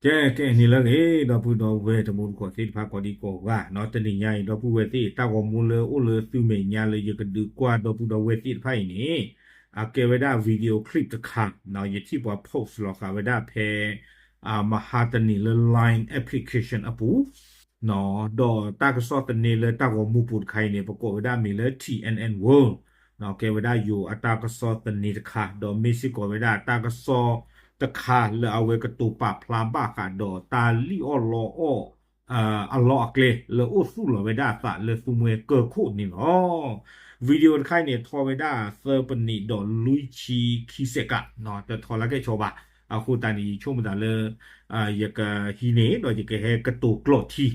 ကဲ ကဲ န့ၣ်လၢအဂ့ၤ ဒီပုၢ်ဒီဝဲၢ်တံၤသကိးသ့ၣ်တဖၣ်ကိးဒံကိးဂၤနီၤ, တနံၤညါအံၤ ဒီပုၢ်ဝဲၢ်သ့ၣ် တၢ်ဂီၤမူလၢအိၣ်လၢသုမဲာ်ညါလၢယကဒုးကွၢ်ဒီပုၢ်ဒီဝဲၢ်သ့ၣ်တဖၣ်အံၤန့ၣ် အကဲဝဲဒၣ် video clip တခါနီၤ, ယထံၣ်ပှၤ post လီၤဃာ်ဝဲဒၣ်ဖဲ မဟါတနံၤလၢ Line application အပူၤ ဒီးတၢ်ကစီၣ်သန့လၢတၢ်ဂီၤမူပူၤတခါအံၤန့ၣ် ပကိးဝဲဒၣ်မ့ၢ်လၢ T N N World ကဲဝဲဒၣ်ယိၤအတၢ်ကစီၣ်သန့တခါ, ဒီးမ့ၢ်စ့ၢ်ကီးဝဲဒၣ်တၢ်ကစီၣ်တခါလၢအဝဲကတိၤပာ်ဖျါဘၣ်ဃးဒီးတၢ်လံၣ်အီၣ်လီအီၣ် အလီၢ်အကျဲ လၢအိၣ်သူၣ်လီၤဝဲဒၣ်အသးလၢသူမှဲကၢၢ်ခိၣ်န့ၣ်လီၤ. video တခါအံၤန့ၣ် ထီၣ်ဝဲဒၣ်သၢပနံးဒီးလွံၢ်ဆံခံစဲးကး, တထီလၢကဲဆီဘၣ်. အဃိသတးန့ၣ် ယဆိကမိၣ်သးလၢ ယကဟံးန့ၢ် ဒီးယကဟဲကတိၤကျိာ်ထံ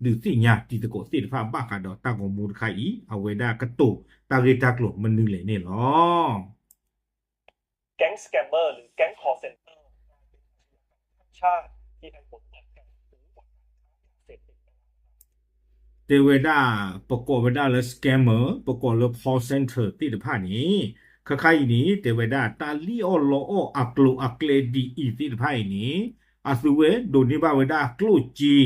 ဒုးသ့ၣ်ညါတံၤသကိးသ့ၣ်တဖၣ် ဘၣ်ဃးဒီးတၢ်ဂီၤမူတခါအံၤ အဝဲဒၣ်ကတိၤတၢ်ဂ့ၢ်တၢ်ကျိၤမနုၤလဲၣ်န့ၣ်လီၤ. แก๊งสแกมเมอร์ หรือแก๊ง call center ข้ามชาติที่ให้บริการซื้อ တဲဝဲဒၣ် ပကိးဝဲဒၣ်လၢ scammer ပကိးလၢ call center သ့ၣ်တဖၣ်န့ၣ် ခါခါအံၤန့ၣ် တဲဝဲဒၣ် တၢ်လံၣ်အီၣ်လီအီၣ်အကျိၤအကျဲဒ်အံၤသ့ၣ်တဖၣ်အံၤန့ၣ် အသုဝဲဒိးန့ၢ်ဘၣ်ဝဲဒၣ်ကျိၣ်စ့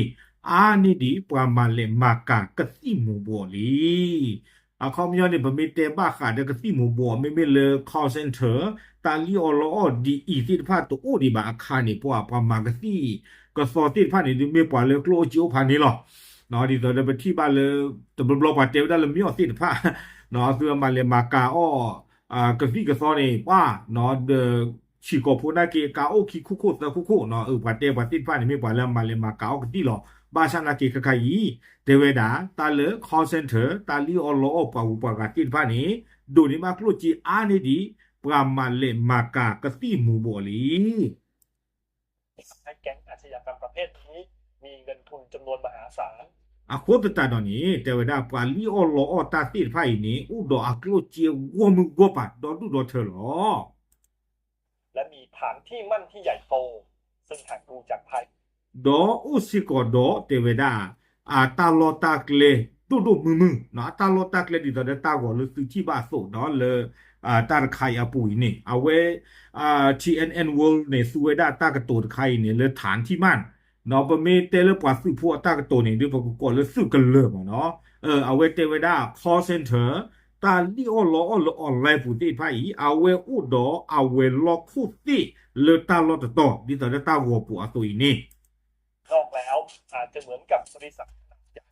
အါန့ၢ်ဒံးပှၤမၤလဲၤမၤကၤကသံၣ်မူၤဘှီးလံ. အခီပညီန့ၣ် ပမ့ၢ်တဲဘၣ်ဃးဒီးကသံၣ်မူၤဘှီး မ့မ့ၢ်လၢ call center တၢ်လံၣ်အီၣ်လီအီၣ်ဒ်အံၤသ့ၣ်တဖၣ်တအိၣ်ဒံးဘၣ်အခါန့ၣ် ပှၤ ပှၤမၤကသံၣ်ကသီသ့ၣ်တဖၣ်န့ၣ် ဒုးမ့ၢ်ပှၤလၢကျိၣ်အိၣ်စ့အိၣ်ဖးန့ၣ်လီၤ. ဒ်သိးဒီးပထံၣ်ဘၣ်လၢ တဘျီဘျီပှၤတဲဝဲဒၣ်လၢမ့ၢ်အီၤသ့ၣ်တဖၣ် အသုမၤလဲၤမၤကၤအီၣ် ကသံၣ်ကသီန့ၣ် ပှၤ ဒီး ဆံးကိာ်ဖိနာ်က့ ကၤအိၣ်ခံခိၣ်ခိၣ်သၢခိၣ်ခိၣ်နီၤ, အပှၤတဲပှၤသ့ၣ်တဖၣ်န့ၣ် မ့ၢ်ပှၤလၢမၤလဲၤမၤကၤအီၣ်ကသံၣ်လီၤ. ဘၣ်ဆၣ်နာ်က့ခါခါအံၤ တဲဝဲဒၣ် တၢ်လၢ call center တၢ်လံၣ်အီၣ်လီအီၣ်ပှၤဂုၤပှၤဂၤသ့ၣ်တဖၣ်န့ၣ် ဒိးန့ၢ်ဘၣ်ကျိၣ်စ့အါန့ၢ်ဒံး ပှၤမၤလဲၤမၤကၤကသံၣ်မူၤဘှီးလံ. ทำให้แก๊งอาชญากรรมประเภทนี้มีเงินทุนจำนวนมหาศาล အဃိသတးဒီးန့ၣ် တဲဝဲဒၣ် ပှၤလံၣ်အီၣ်လီအီၣ်တၢ်သ့ၣ်တဖၣ်အံၤန့ၣ် အိၣ်ဒီးအကျိၣ်စ့ဂီၢ်မုၢ်ဂီၢ်ပၤ ဒီဒူၣ်ဒီထၢလီၤ. และมีฐานที่มั่นที่ใหญ่โต ซึ่งหากดูจากภาย ဒီးအိၣ်စ့ၢ်ကီးဒီးတဲဝဲဒၣ် အတၢ်လီၢ်တၢ်ကျဲ ဒိၣ်ဒိၣ်မုၢ်မုၢ် အတၢ်လီၢ်တၢ်ကျဲဒ်သိးဒီးတၢ်ဂီၤလၢသုထံၣ်ဘၣ်အသိးဒီးလၢ တၢ်တခါအံၤအပူၤအံၤန့ၣ် အဝဲ T N N World န့ၣ် သူဝဲဒၣ်တၢ်ကတိၤတခါအံၤန့ၣ် လၢ ฐานที่มั่น ဒီးပမ့ၢ်တဲလၢပှၤသုးဖိအတၢ်ကတိၤန့ၣ် ဒ်ပကကိးလၢသုးကလၢၤမးနီၤ, အဝဲတဲဝဲဒၣ် call center တၢ်လံၣ်အီၣ်လီအီၣ်လၢ online ပူၤသ့ၣ်တဖၣ်အံၤ အဝဲအိၣ်ဒီးအဝဲၤလီၢ်ခိၣ်သ့ၣ်လၢတၢ်လီၢ်တတီၤ ဒ်သိးလၢတၢ်ဂီၤပူၤအသိးအံၤန့ၣ် นอกแล้วอาจจะเหมือนกับบริษัทขนาดใหญ่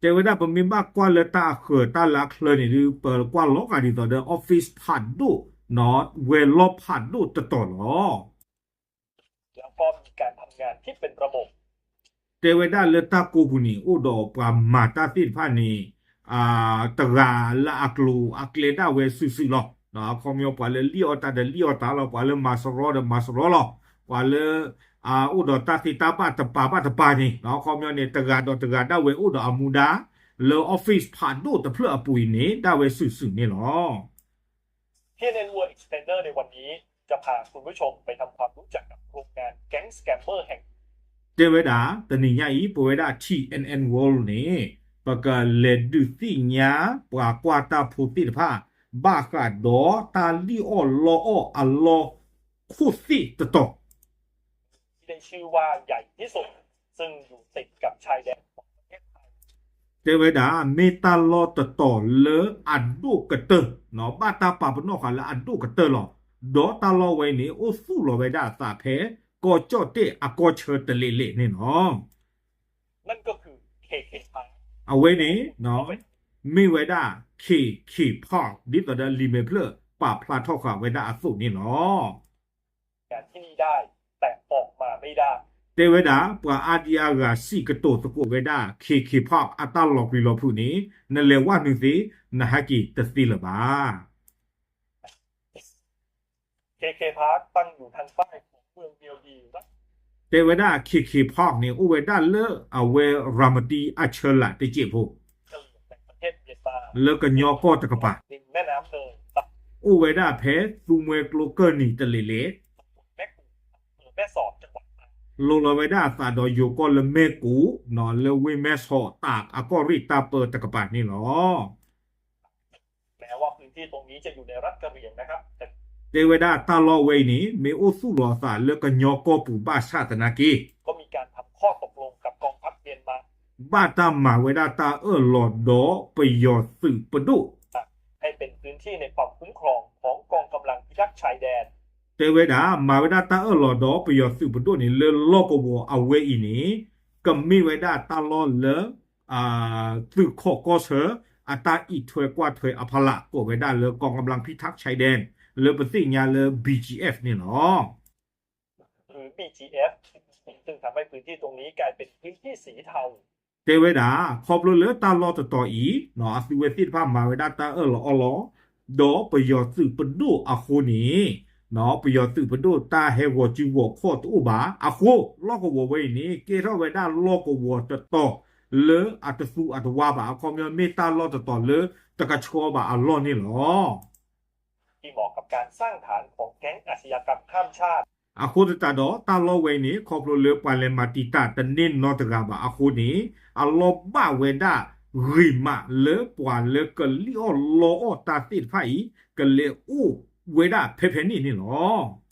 တဲဝဲဒၣ်ပမ့ၢ်ဘၣ်ကွၢ်လၢတၢ်အဃၢၤတၢ်လၢအချၢန့ၣ်ဒုး ပကွၢ်လီၤဂာ်ဒ်သိးဒီး office ဖးဒိၣ် ဝဲၤလီၢ်ဖးဒိၣ်တတီၤလီၤ. แล้วก็มีการทำงานที่เป็นระบบ တဲဝဲဒၣ်လၢတၢ်ကိးပူၤန့ၣ် အိၣ်ဒီးပှၤမၤတၢ်သ့ၣ်တဖၣ်န့ၣ် တဂၤလၢအကျိၤအကျဲဒၣ်ဝဲစုာ်စုာ်လီၤ. အခီပညီပှၤလၢလံၣ်အီၣ်တၢ်ဒီးလံၣ်အီၣ်တၢ်လီၤ, ပှၤလၢမၤစရီဒီးမၤစရီလီၤ, ပှၤလၢ အိၣ်ဒီးတၢ်သ့တၢ်ဘၣ်တပၤဘၣ်တပၤန့ၣ် အခီပညီန့ၣ် တဂၤဒီးတဂၤဒၣ်ဝဲအိၣ်ဒီးအမူဒါ လၢ office ဖးဒိၣ်တဖျၢၣ်အပူၤအံၤန့ၣ် ဒၣ်ဝဲစုာ်စုာ်န့ၣ်လီၤ. ทีเอ็นเอ็น World Explainer ในวันนี้จะพาคุณผู้ชมไปทำความรู้จักกับโครงงานแก๊ง scammer แห่ง တဲဝဲဒၣ် တနံၤညါအံၤ ပဝဲဒၣ် T N N World န့ၣ် ပကလဲၤဒုးသ့ၣ်ညါ ပှၤကွၢ်တၢ်ဖိသ့ၣ်တဖၣ် ဘၣ်ဃးဒီးတၢ်လံၣ်အီၣ်လီအီၣ်အလီၢ်ခိၣ်သ့ၣ်တတီၤ ที่ได้ชื่อว่าใหญ่ที่สุด ซึ่งอยู่ติดกับชายแดนของประเทศไทย တဲဝဲဒၣ် မ့ၢ်တၢ်လီၢ်တတီၤလၢအဒိၣ်ကတၢၢ်, ဘၣ်တၢ်ပာ်ပနီၣ်ဃာ်လၢအဒိၣ်ကတၢၢ်လီၤ. ဒီးတၢ်လီၢ်ဝဲန့ၣ် အိၣ်သူၣ်လီၤဝဲဒၣ်အသးဖဲ ကီၢ်ကၠီၣ်တဲၣ်အကီၢ်ဆၢတလ့ၢ်လ့ၢ်န့ၣ်လီၤ. အဝဲန့ၣ် မ့ၢ်ဝဲဒၣ် K K Park ဒ်သိးဒီးလံာ်မဲာ်ဖျၢၣ်ပာ်ဖျါထီၣ်ဃာ်ဝဲဒၣ်အသိးန့ၣ်လီၤ. တဲဝဲဒၣ် ပှၤအါဒံအါဂၤစံးကတိၤသကိးဝဲဒၣ် K K Park အတၢ်လီၤကွံာ်လီၤဖုးန့ၣ် နလဲၤဝဲနုာ်သ့ နဟဲက့ၤတသ့လၢၤဘၣ်. တဲဝဲဒၣ် K K Park န့ၣ် အိၣ်ဝဲဒၣ်လၢအဝဲရၤမတံအဆၢလာ်တစဲးဖိ လၢကညီကီၢ်တကပၤ အိၣ်ဝဲဒၣ်ဖဲသူမှဲကျိကၢၢ်နံၤတလ့ၢ်လ့ၢ် လိၤလီၤဝဲဒၣ်အသးဒီးယိၤကီၢ်လၢမဲၢ်ကူး လၢဝ့ၢ်မဲၢ်ဆီးတၢ်အကီၢ်ရ့ၣ်တၢ်ပၢတကပၤန့ၣ်လီၤ. တဲဝဲဒၣ်တၢ်လီၢ်ဝဲအံၤန့ၣ် မ့ၢ်အိၣ်သူၣ်လီၤအသးလၢကညီကီၢ်ပူၤဘၣ်ဆၣ်သနာ်က့ ဘၣ်တၢ်မၤဝဲဒၣ်တၢ်အၢၣ်လီၤဒီးပယီၤသုးပဒိၣ် တဲဝဲဒၣ် မၤဝဲဒၣ်တၢ်အၢၣ်လီၤဒီးပယီၤသုးပဒိၣ်န့ၣ် လၢလီၢ်ကဝီၤအဝဲအံၤန့ၣ် ကမ့ၢ်ဝဲဒၣ်တၢ်လီၢ်လၢ သုးခီၣ်ကီၢ်ဆၢ အတၢ်အံးထွဲကွၢ်ထွဲအဖီလာ် ကိးဝဲဒၣ်လၢ กองกำลังพิทักษ์ชายแดน လၢပသ့ၣ်ညါလၢ ဘီၣ်ကၠံအၣ် န့ၣ်လီၤ. တဲဝဲဒၣ် ခီဖျိလၢတၢ်လီၢ်တတီၤအံၤ အသုဝဲသ့ၣ်တဖၣ်မၤဝဲဒၣ်တၢ်အၢၣ်လီၤအီလီၤ ဒီးပယီၤသုးပဒိၣ်အဃိန့ၣ် ပယီၤသုးပဒိၣ်တၢ်ဟဲဂီၤစုဂီၤခီၣ်တအိၣ်ဘၣ်အဃိ လီၢ်ကဝီၤဝဲအံၤန့ၣ် ကဲထီၣ်ဝဲဒၣ်လီၢ်ကဝီၤတတီၤလၢအတသူအတဝါဘၣ် အခီပညီမ့ၢ်တၢ်လီၢ်တတီၤလၢတကဆှီဘၣ်အလီၢ်န့ၣ်လီၤ. အဃိသတးဒီး တၢ်လီၢ်ဝဲအံၤန့ၣ် ခီဖျိလၢပှၤလဲၤမၤတံာ်တာ်တန့ၢ်နီတဂၤဘၣ်အဃိန့ၣ် အလီၢ်ဘၣ်ဝဲဒၣ်ဂ့ၤမးလၢပှၤလၢကလံၣ်အီၣ်လီအီၣ်တၢ်သ့ၣ်တဖၣ်အံၤ ကလဲၤအိၣ်ဝဲဒၣ်ဖဲဖဲန့ၣ်န့ၣ်လီၤ.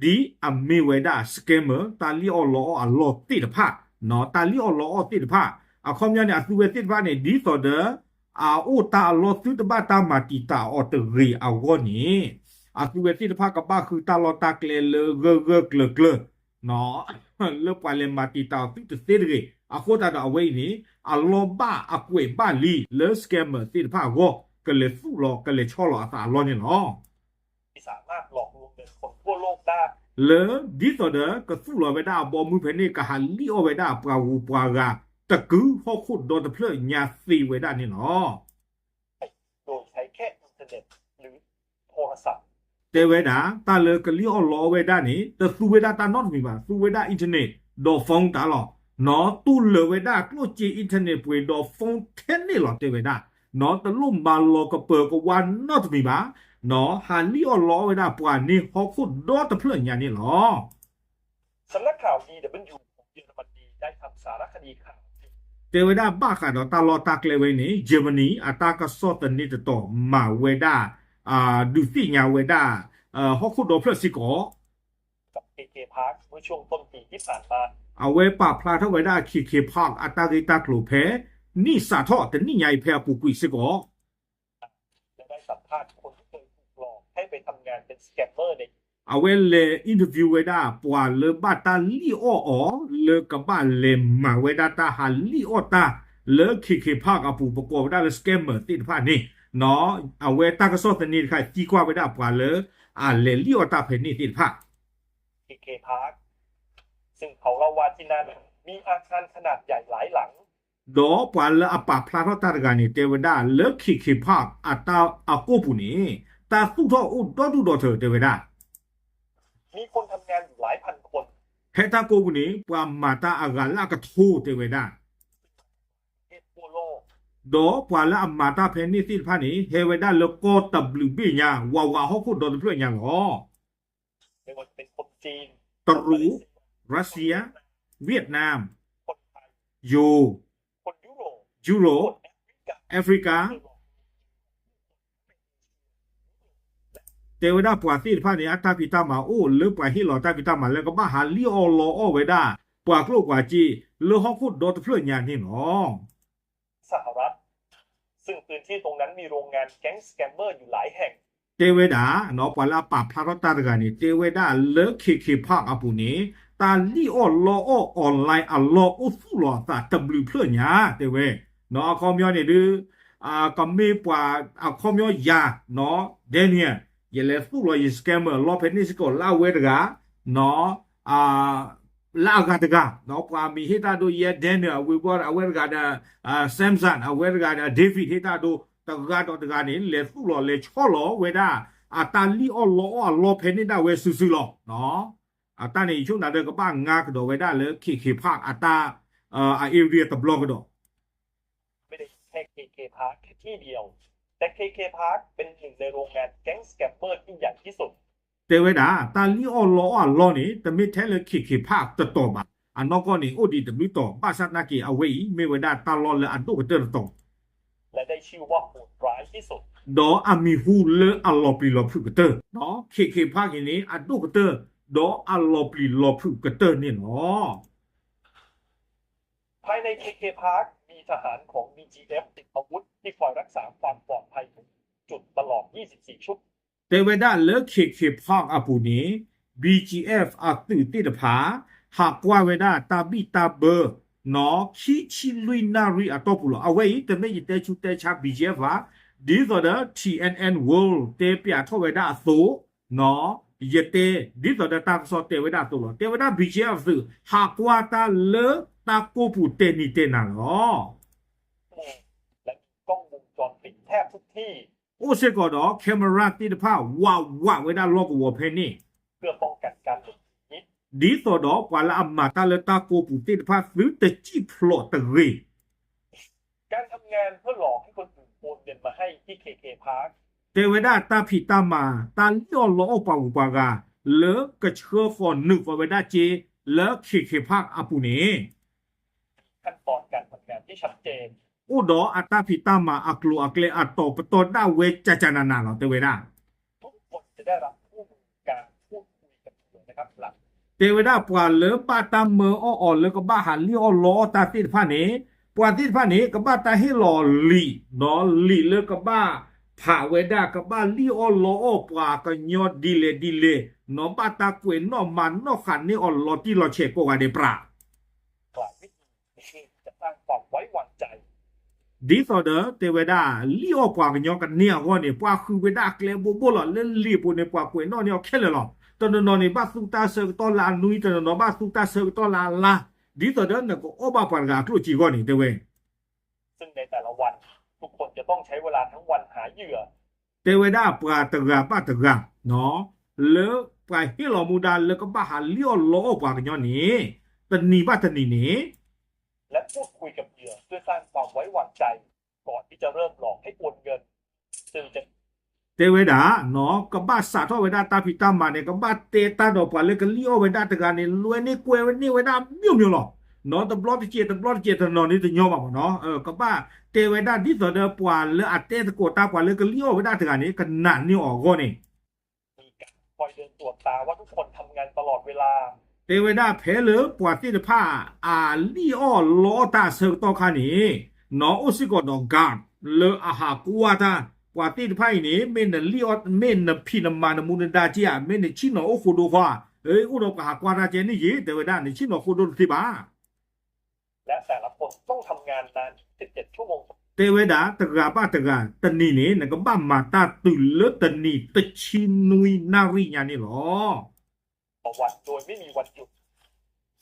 ဒ်အမ့ၢ်ဝဲဒၣ် scammer တၢ်လံၣ်အီၣ်လီအီၣ်အလီၢ်သ့ၣ်တဖၣ်, တၢ်လံၣ်အီၣ်လီအီၣ်သ့ၣ်တဖၣ်, အခီပညီန့ၣ် အသုဝဲသ့ၣ်တဖၣ်န့ၣ် ဒ်သိးဒီး အအိၣ်တၢ်အလီၢ်သုတဘၣ်တၢ်မၤတံာ်တာ်အီၤတဂ့ၤအဂီၢ်န့ၣ် အသုဝဲသ့ၣ်တဖၣ်ကဘၣ်ဃုတၢ်လီၢ်တၢ်ကျဲလၢဂၢၢ်ဂၢၢ်ကျၢၤကျၢၤ လၢပှၤလဲၤမၤတံာ်တာ်အီၤသုတသ့တဂ့ၤ. အဃိသတးဒီးအဝဲအံၤန့ၣ် အလီၢ်ဘၣ်အကွဲးဘၣ်လံလၢ scammer သ့ၣ်တဖၣ်အဂီၢ် ကလဲၤသူၣ်လီၤကလဲၤဆီလီၤအသးအလီၢ်န့ၣ်လီၤ. လၢဒ်သိးဒီးကသူၣ်လီၤဝဲဒၣ်အဘီမုၢ်ဖဲန့ၣ် ကဟးလံၣ်အီၣ်ဝဲဒၣ်ပှၤဂုၤပှၤဂၤ တကုဟီၣ်ခိၣ်ဒီတဖျၢၣ်ညါသ့ဝဲဒၣ်န့ၣ်လီၤ. တဲဝဲဒၣ် တၢ်လၢကလံၣ်အီၣ်လီအီၣ်ဝဲဒၣ်န့ၣ် တသူဝဲဒၣ်တၢ်နီတမံၤဘၣ်, သူဝဲဒၣ် internet ဒီး phone တၢ်လီၤ. နီၢ်တူၢ်လၢာ်ဝဲဒၣ်ကျိၣ်စ့ internet ပှ့ၤဒီး phone ထဲန့ၣ်လီၤ တဲဝဲဒၣ်. နီၢ်တလိၣ်မၤလီၤကပၢၤကဝါနီတမံၤဘၣ်. နီၢ် ဟးလံၣ်အီၣ်လီအီၣ်ဝဲဒၣ်ပှၤန့ၢ်ဟီၣ်ခိၣ်ဒီတဖျၢၣ်ညါန့ၣ်လီၤ. တဲဝဲဒၣ်ဘၣ်ဃးဒီးတၢ်လီၢ်တၢ်ကျဲဝဲန့ၣ် Germany အတၢ်ကစီၣ်သန့တတီၤမၤဝဲဒၣ် ဒုးသ့ၣ်ညါဝဲဒၣ် ဟီၣ်ခိၣ်ဒီဖျၢၣ်စ့ၢ်ကီး အဝဲပာ်ဖျါထီၣ်ဝဲဒၣ် KK Park အတၢ်ဂ့ၢ်တၢ်ကျိၤဖဲ နံၣ်စးထီၣ်တနံၣ်ညါအံၤဖဲအပူၤကွံာ်စ့ၢ်ကီး အဝဲလဲၤ interview ဝဲဒၣ်ပှၤလၢဘၣ်တၢ်လံၣ်အီၣ်အီၤ လၢကဘၣ်လဲၤမၤဝဲဒၣ်တၢ်ဟးလံၣ်အီၣ်တၢ်လၢ KK Park အပူၤ ပကိးဝဲဒၣ်လၢ scammer သ့ၣ်တဖၣ်န့ၣ် အဝဲတၢ်ကစီၣ်သန့တခါသံကွၢ်ဝဲဒၣ်ပှၤလၢ အလဲၤလံၣ်အီၣ်တၢ်ဖဲန့ၣ်သ့ၣ်တဖၣ် ဒီးပှၤလၢအပာ်ဖျါထီၣ်တၢ်တဂၤန့ၣ် တဲဝဲဒၣ်လၢ KK Park အတၢ်အကိာ်ပူၤန့ၣ် တၢ်သူၣ်ထီၣ်အိၣ်ဒီဒူၣ်ဒီထၢ တဲဝဲဒၣ် ဖဲတၢ်ကိာ်ပူၤန့ၣ် ပှၤမၤတၢ်အဂၤလၢအကထိ တဲဝဲဒၣ် ဒီးပှၤလၢအမၤတၢ်ဖဲန့ၣ်သ့ၣ်တဖၣ်န့ၣ် ဟဲဝဲဒၣ်လၢကီၢ်တဘျုးဘ့ၣ်ညါ ဝးဝးဟီၣ်ခိၣ်ဒီတဖျၢၣ်ညါလီၤ. တရူး, Russia, Vietnam, ယိၤ, Europe, Africa တဲဝဲဒၣ်ပှၤသ့ၣ်တဖၣ်န့ၣ် အတၢ်ဖံးတၢ်မၤအိၣ်လၢပှၤဟ့ၣ်လီၤတၢ်ဖံးတၢ်မၤလၢကဘၣ်ဟးလံၣ်အီၣ်လီအီၣ်ဝဲဒၣ် ပှၤကျိၣ်ပှၤစ့လၢဟီၣ်ခိၣ်ဒီတဖျၢၣ်ညါန့ၣ်လီၤ. တဲဝဲဒၣ် ပှၤလၢအပာ်ဖျါထီၣ်တၢ်တဂၤန့ၣ် တဲဝဲဒၣ်လၢ KK Park အပူၤန့ၣ် တၢ်လံၣ်အီၣ်လီအီၣ် online အလီၢ်အိၣ်သူၣ်လီၤအသးတဘျုးဖျၢၣ်ညါ တဲဝဲ အခီပညီန့ၣ်ဒုး ကမ့ၢ်ပှၤအခီပညီယၤ Daniel ယလဲၤသူၣ်လီၤယ scammer လီၢ်ဖဲန့ၣ်စ့ၢ်ကီးလၢအဝဲတဂၤ လၢအဂၤတဂၤ ပှၤမံၤဟ့ၣ်တၢ်ဒိ ယဲ Daniel အဝ့ၢ်ဘီ အဝဲတဂၤဒီး Samson အဝဲတဂၤဒီး David ဟ့ၣ်တၢ်ဒိ တဂၤဒီးတဂၤန့ၣ် လဲၤသူၣ်လီၤလဲၤဆီလီၤဝဲဒၣ် အတၢ်လံၣ်အီၣ်လီအီၣ်အလီၢ်ဖဲန့ၣ်ဒၣ်ဝဲစုာ်စုာ်လီၤ. အတၢ်န့ၣ်ယဆိကမိၣ်ဒီးကဘၣ်ငါကဒီးဝဲဒၣ်လၢ KK Park အတၢ် အ area တဘျီကဒီး တဲဝဲဒၣ် တၢ်လံၣ်အီၣ်လီအီၣ်အလီၢ်န့ၣ် တမ့ၢ်ထဲလၢ KK Park တတီၤဘၣ်. အနီၢ်ကီၢ်န့ၣ် အိၣ်ဒံးတဘျုးတီၤ ဘၣ်ဆၣ်သနာ်က့ အဝဲအံၤ မ့ၢ်ဝဲဒၣ်တၢ်လီၢ်လၢအဒိၣ်ကတၢၢ်တတီၤ ဒီးအမံၤဟူလၢအလီၤပျံၤလီၤဖုးကတၢၢ် KK Park အံၤန့ၣ် အဒိၣ်ကတၢၢ် ဒီးအလီၤပျံၤလီၤဖုးကတၢၢ်န့ၣ်လီၤ. ภายใน เคเค Park มีทหารของ บีจีเอฟ ติดอาวุธที่คอยรักษาความปลอดภัยทุกจุดตลอด ยี่สิบสี่ ชั่วโมง တဲဝဲဒၣ်လၢ เคเค Park အပူၤန့ၣ် ဘီၣ်ကၠံၣ်အဲၣ် အသုးသ့ၣ်တဖၣ် ဟးကွၢ်ဝဲဒၣ်တၢ်ဘံၣ်တၢ်ဘၢ နီၢ် ခံဆံလွံၢ်နၣ်ရံၣ်အတီၢ်ပူၤလီၤ. အဝဲအံၤ တမ့ၢ်ယတဲဆူးတဲဆါ ဘီၣ်ကၠံၣ်အဲၣ် ဘၣ်, ဒ်သိးဒီး ထံၣ်အဲၣ်အဲၣ် World တဲပၠးထီၣ်ဝဲဒၣ်အသိး နီၢ် ယတဲ ဒ်သိးဒီးတၢ်ကစီၣ်တဲဝဲဒၣ်အသိးလီၤ. တဲဝဲဒၣ် ဘီၣ်ကၠံၣ်အဲၣ် အသုး ဟးကွၢ်တၢ်လၢတၢ်ကိၢ်ပူၤတဲာ်နံၤတဲာ်နၤလီၤ. အိၣ်စ့ၢ်ကီးဒီး camera သ့ၣ်တဖၣ် ဝးဝးဝဲဒၣ်လီၢ်ကဝီၤဖဲန့ၣ် ဒ်သိးဒီးပှၤလၢအမၤတၢ်လၢတၢ်ကိၢ်ပူၤသ့ၣ်တဖၣ် သုတစံၣ်ဖျိးတဂ့ၤ တဲဝဲဒၣ်တၢ်ဖံးတၢ်မၤ တၢ်လံၣ်အီၣ်လီအီၣ်ပှၤဂုၤပှၤဂၤ လၢကဆှၢဃီၤနုာ်ဃီၤဝဲဒၣ်စ့ လၢ เคเค Park အပူၤန့ၣ် အိၣ်ဒီးအတၢ်ဖံးတၢ်မၤအကျိၤအကျဲအတီၤပတီၢ်ဒၣ်ဝဲကၠးကၠးနးနးလီၤ တဲဝဲဒၣ် တဲဝဲဒၣ်ပှၤလၢဘၣ်တၢ်မၢအီၣ်အီၤလၢကဘၣ်ဟးလံၣ်အီၣ်လီအီၣ်တၢ်သ့ၣ်တဖၣ်န့ၣ် ပှၤသ့ၣ်တဖၣ်န့ၣ် ကဘၣ်တၢ်ဟ့ၣ်လီၤလံာ် နီၢ်လံာ်လၢကဘၣ်ဖးဝဲဒၣ် ကဘၣ်လံၣ်အီၣ်လီအီၣ်ပှၤကညီဒ်လဲၣ်ဒ်လဲၣ် နီၢ် ဘၣ်တၢ်ကွဲးနီၣ်မၤနီၣ်ဃာ်န့ၢ်အီၤလီၤတံၢ်လီၤဆဲးကိးဂၤဒဲးပြး ဒ်သိးဒီးတဲဝဲဒၣ် လံၣ်အီၣ်ပှၤကညီကန့ၢ်အဂီၢ်န့ၣ် ပှၤဃုာ်ဝဲဒၣ်အကျဲဘိဘိလီၤ လၢလံာ်အပူၤန့ၣ် ပှၤကွဲးနီၣ်န့ၢ်အီၤခဲလၢာ်လီၤ. တနီၤနီၤန့ၣ် ဘၣ်သူတၢ်ဆၢကတီၢ်လၢအနွံ တနီၤနီၤဘၣ်သူတၢ်ဆၢကတီၢ်လၢအလါ ဒ်သိးဒီးနကအီၣ်ဘၣ်ပှၤတဂၤအကျိၣ်စ့အဂီၢ်န့ၣ် တဲဝဲ တဲဝဲဒၣ်ပှၤတဂၤဘၣ်တဂၤ လၢပှၤဟ့ၣ်လီၤမူဒါလၢကဘၣ်ဟးလံၣ်အီၣ်လီအီၣ်ပှၤကညီန့ၣ် တနံၤဘၣ်တနံၤန့ၣ် တဲဝဲဒၣ် ကဘၣ်စးထီၣ်ဝဲဒၣ်တၢ်ဖံးတၢ်မၤန့ၣ် ကဘၣ်တဲတၢ်ဒီးပှၤလၢကလံၣ်အီၣ်ဝဲဒၣ်တဂၤန့ၣ် လွဲန့ၢ်ကွဲန့ၢ်ဝဲဒၣ် မျိုးမျိုး လီၤ. နီၢ် တဘျီတစဲး တဘျီတစဲး တနီၤန့ၣ်တညီဘၣ်မးနီၢ် ကဘၣ်တဲဝဲဒၣ်ဒ်သိးဒီးပှၤလၢအတဲသကိး တၢ်ပှၤလၢကလံၣ်အီၣ်ဝဲဒၣ်တဂၤန့ၣ် ကနာ်န့ၢ်အီၤအဂီၢ်န့ၣ် တဲဝဲဒၣ်ဖဲလၢပှၤသ့ၣ်တဖၣ် အလံၣ်အီၣ်လီအီၣ်တၢ်အဆၢကတီၢ်ခါန့ၣ် နီၢ် အိၣ်စ့ၢ်ကီးဒီး guard လၢအဟးကွၢ်တၢ် ပှၤသ့ၣ်တဖၣ်အံၤန့ၣ် မ့ၢ်နလံၣ်အီၣ် မ့ၢ်နဖံးနမၤနမူနဒါက့ဧါ မ့ၢ်နဆ့ၣ်နီၤအိၣ်ဃိဒိခွါ အိၣ်ဒီးပှၤဟးကွၢ်တၢ်ကဲန့ၣ်ယ့ၣ် တဲဝဲဒၣ် နဆ့ၣ်နီၤဃိဒိတသ့ဘၣ် တဲဝဲဒၣ် တဂၤဘၣ်တဂၤ တနံၤန့ၣ် နကဘၣ်မၤတၢ်တုၤလၢတနံၤတဆံနွံနၣ်ရံၣ်ညါန့ၣ်လီၤ.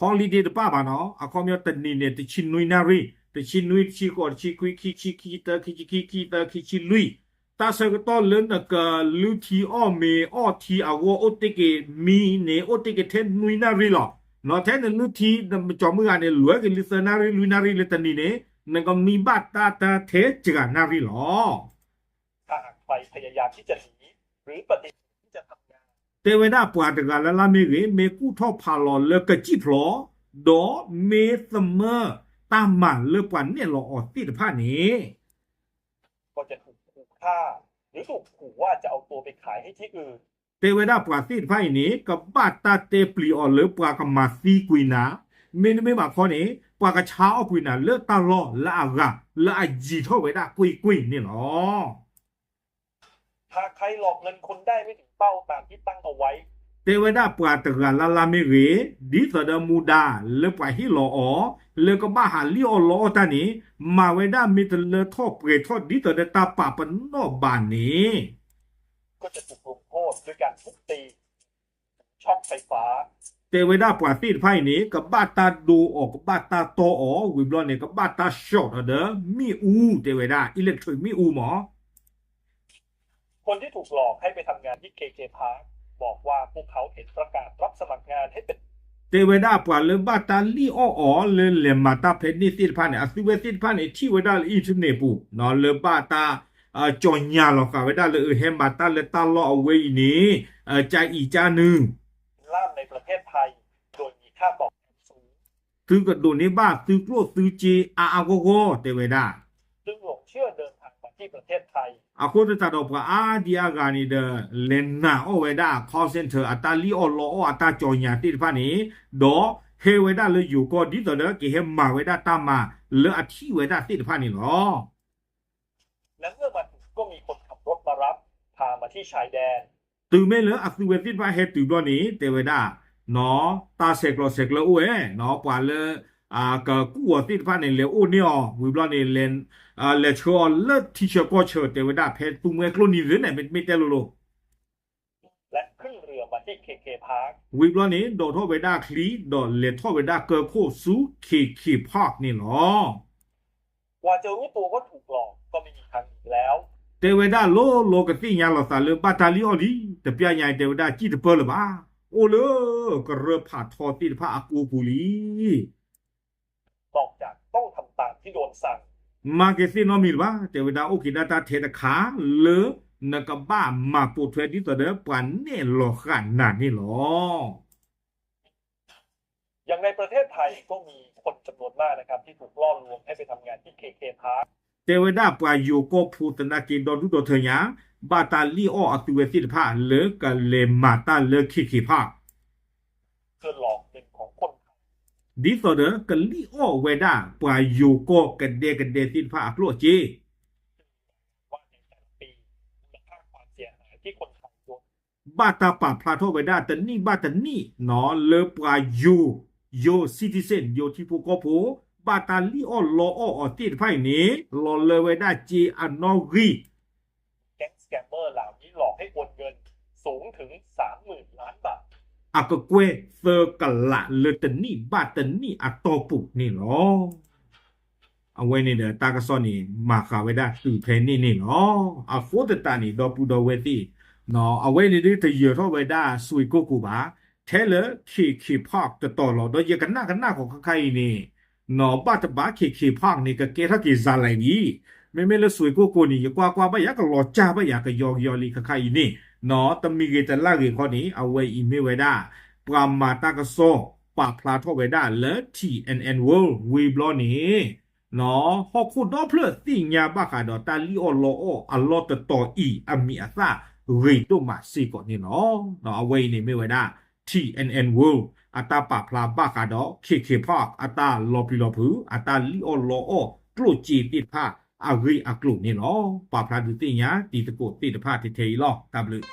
holiday တပၣ်ဘၣ်နီၢ် အခီပညီတနံၤန့ၣ် တဆံနွံနၣ်ရံၣ် တဆံနွံ တဆံဃိး တဆံခွံ ခံဆံ ခံဆံတၢ ခံဆံခံ ခံဆံသၢ ခံဆံလွံၢ် တၢ်ဆၢကတီၢ်လၢနကလုၢ်ထံအီၣ်မ့ၤအီထံအဂီၢ် အိၣ်တ့ၢ်က့ၤမံန့ၣ် အိၣ်တ့ၢ်က့ၤထဲနွံနၣ်ရံၣ်လီၤ. နီၢ် ထဲနလုၢ်ထံ နကၠီၤမုၢ်ဂၤန့ၣ် လွဲက့ၤလံသၢနၣ်ရံၣ်လွံၢ်နၣ်ရံၣ်လၢတနံၤန့ၣ် နကမံဘၣ်တၢ်တၢ်ထဲစှၤနၣ်ရံၣ်လီၤ. တဲဝဲဒၣ်ပှၤတဂၤလၢ်လၢ်မ့ၢ်ဂ့ၤ မ့ၢ်ကူၣ်ထီၣ်ဖးလီၤလၢကစံၣ်ဖျိး ဒီးမ့ၢ်သမၢတၢ်မၤလၢပှၤနဲၣ်လီၤအီၤသ့ၣ်တဖၣ်န့ၣ် တဲဝဲဒၣ်ပှၤသ့ၣ်တဖၣ်အံၤန့ၣ် ကဘၣ်တၢ်တဲပျံၤအီၤလၢပှၤကမၤသံကွံာ်နၤ, မ့တမ့ၢ်ဘၣ်ခီန့ၣ် ပှၤကဆါအီၣ်ကွံာ်နၤလၢတၢ်လီၢ်လၢအဂၤ လၢအယံၤထီၣ်ဝဲဒၣ်ကွ့ၢ်ကွ့ၢ်န့ၣ်လီၤ. တဲဝဲဒၣ်ပှၤတဂၤလၢ်လၢ်မ့ၢ်ဂ့ၤ, ဒ်သိးဒီးမူဒါလၢပှၤဟ့ၣ်လီၤအီၤ လၢကဘၣ်ဟးလံၣ်အီၣ်လီအီၣ်တၢ်န့ၣ် မၤဝဲဒၣ်မ့ၢ်တလၢထီၣ်ပှဲၤထီၣ်ဒ်သိးဒီးတၢ်ပာ်ပနီၣ်ဘၣ်န့ၣ် တဲဝဲဒၣ်ပှၤသ့ၣ်တဖၣ်အံၤန့ၣ် ကဘၣ်တၢ်ဒိအီၤ ကဘၣ်တၢ်တီအီၤ ဝံၤဘျီန့ၣ် ကဘၣ်တၢ် shock ဒီးမ့ၣ်အူ တဲဝဲဒၣ် electric မ့ၣ်အူမး คนที่ถูกหลอกให้ไปทำงานที่ เคเค Park บอกว่าพวกเขาเห็นประกาศรับสมัครงานให้เป็น တဲဝဲဒၣ်ပှၤလၢဘၣ်တၢ်လံၣ်အီၣ်အီၤလၢလဲၤမၤတၢ်ဖဲန့ၣ်သ့ၣ်တဖၣ်န့ၣ် အသုဝဲသ့ၣ်တဖၣ်န့ၣ် ထံၣ်ဝဲဒၣ်လၢ internet ပူၤ လၢဘၣ်တၢ် ကၠီၣ်ညါလီၤဃာ်ဝဲဒၣ်လၢ အဟဲမၤတၢ်လၢတၢ်လီၢ်အဝဲအံၤန့ၣ် ကအံၤကနုၢ် သုကဒိးန့ၢ်ဘၣ်သုကျိၣ်သုစ့အါအါဂီၢ်ဂီၢ် တဲဝဲဒၣ် အဃိသတးဒီးပှၤအါဒံအါဂၤန့ၣ်ဒီး လဲၤနာ်အီၣ်ဝဲဒၣ် call center အတၢ်လံၣ်အီၣ်လီအီၣ်အတၢ်ကၠီၣ်ညါသ့ၣ်တဖၣ်န့ၣ် ဒီး ဟဲဝဲဒၣ်လၢယိၤကီၢ် ဒ်သိးဒီးကဟဲမၤဝဲဒၣ်တၢ်မၤလၢအထံၣ်ဝဲဒၣ်သ့ၣ်တဖၣ်န့ၣ်လီၤ. တုၤမ့ၢ်လၢအသုဝဲသ့ၣ်တဖၣ်ဟဲတုၤဘျီန့ၣ် တဲဝဲဒၣ် တၢ်ဆဲးကျိးဆဲးကျၢအိၣ်ဝဲ, ပှၤလၢ ကကူၣ်အီၤသ့ၣ်တဖၣ်န့ၣ် လဲၤအိၣ်န့ၢ်အီၤ ဝံၤဘျီန့ၣ် လဲၤဆှၢအီၤလၢထံဆၢကီၢ်ဆၢ တဲဝဲဒၣ် ဖဲသူမှဲကျိနံၤသ့ၣ်န့ၣ် မ့တမ့ၢ်တဲလိၤလိၤ ဝံၤဘျီန့ၣ် ဒိးထီၣ်ဝဲဒၣ်ချံ ဒီးလဲၤထီၣ်ဝဲဒၣ်ကၢၢ်ခိၣ်ဆူ KK Park န့ၣ်လီၤ. တဲဝဲဒၣ် လီၤလီၤကသ့ၣ်ညါလီၤသးလၢဘၣ်တၢ်လံၣ်အီၣ်လံ, တပျၢ်ညါအံၤ တဲဝဲဒၣ် စံၣ်တပၢၢ်လၢၤဘၣ်, အိၣ်လၢကရၢဖးထီသ့ၣ်တဖၣ်အကိပူၤလံ. မၤက့ၤသ့ၣ်နီတမံၤလၢၤဘၣ်, တဲဝဲဒၣ် အိၣ်က့ၤဒၣ်တၢ်ထဲတခါလၢ နကဘၣ်မၤပိာ်ထွဲဒ်သိးဒီးပှၤနဲၣ်လီၤဃာ်နၤန့ၣ်လီၤ. တဲဝဲဒၣ်ပှၤယိၤကီၢ်ဖိသနာ်က့ ဒီဒူၣ်ဒီထၢညါ ဘၣ်တၢ်လံၣ်အီၣ်အသုဝဲသ့ၣ်တဖၣ်လၢကလဲၤမၤတၢ်လၢ KK Park ဒ်သိးဒီးကလံၣ်အီၣ်ဝဲဒၣ် ပှၤယိၤကီၢ်ကဒဲကဒဲသ့ၣ်တဖၣ်အကျိၣ်အစ့ ဘၣ်တၢ်ပာ်ဖျါထီၣ်ဝဲဒၣ်တနံၣ်ဘၣ်တနံၣ် လၢပှၤယိၤ ယိၤ citizen ယိၤထံဖိကီၢ်ဖိ ဘၣ်တၢ်လံၣ်အီၣ်လီအီၣ်အီၤသ့ၣ်တဖၣ်အံၤန့ၣ် လီၤလၢဝဲဒၣ်စ့အနီၣ်ဂံၢ် အကကွဲၢ်သၢကလးလၢတနံၣ်ဘၣ်တနံၣ်အတီၢ်ပူၤန့ၣ်လီၤ. အဝဲန့ၣ်ဒီးတၢ်ကစီၣ်န့ၣ် မၤဃာ်ဝဲဒၣ်တုၤဖဲန့ၣ်န့ၣ်လီၤ. အဃိသတးန့ၣ် ဒီပုၢ်ဒီဝဲၢ်သ့ၣ် အဝဲန့ၣ်ဒ်တယၢၤထီၣ်ဝဲဒၣ် စွ့ၣ်ကိၣ်ကိၣ်ဘၣ်, ထဲလၢ KK Park တတီၤလီၤ. ဒီးယကနၣ်ကနၣ်ဃီၤခါခါအံၤန့ၣ် ဘၣ်တဘၣ် KK Park န့ၣ် ကကဲထီၣ်က့ၤစၤလဲၣ်လံ. မ့မ့ၢ်လၢစွ့ၣ်ကိၣ်ကိၣ်န့ၣ် ယကွၢ်ကွၢ်ဘၣ်ယၤကလီၤစၢ်ဘၣ်ယၤကယီကယီလံခါခါအံၤန့ၣ် တမံၤဂ့ၤတလၢ်ဂ့ၤခီန့ၣ် အဝဲအံၤမ့ၢ်ဝဲဒၣ် ပှၤမၤတၢ်ကစီၣ်ပာ်ဖျါထီၣ်ဝဲဒၣ်လၢ T N N World ဝံၤဘျီန့ၣ် ဟီၣ်ခိၣ်ဒီဖျၢၣ်သ့ၣ်ညါဘၣ်ဃးဒီးတၢ်လံၣ်အီၣ်လီအီၣ်အလီၢ်တတီၤအံၤအမံၤအသၣ်ဂ့ၤဒိၣ်မးစ့ၢ်ကီးန့ၣ်လီၤ. အဝဲအံၤန့ၣ်မ့ၢ်ဝဲဒၣ် T N N World အတၢ်ပာ်ဖျါဘၣ်ဃးဒီး KK Park အတၢ်လီၤပျံၤလီၤဖုး အတၢ်လံၣ်အီၣ်လီအီၣ်ကျိၣ်စ့သ့ၣ်တဖၣ်အဂ့ၢ်အကျိၤန့ၣ်လီၤ. ပာ်ဖျါဒုးသ့ၣ်ညါတံၤသကိးသ့ၣ်တဖၣ်ထဲထဲအံၤလီၤ. တၢ်ဘျုး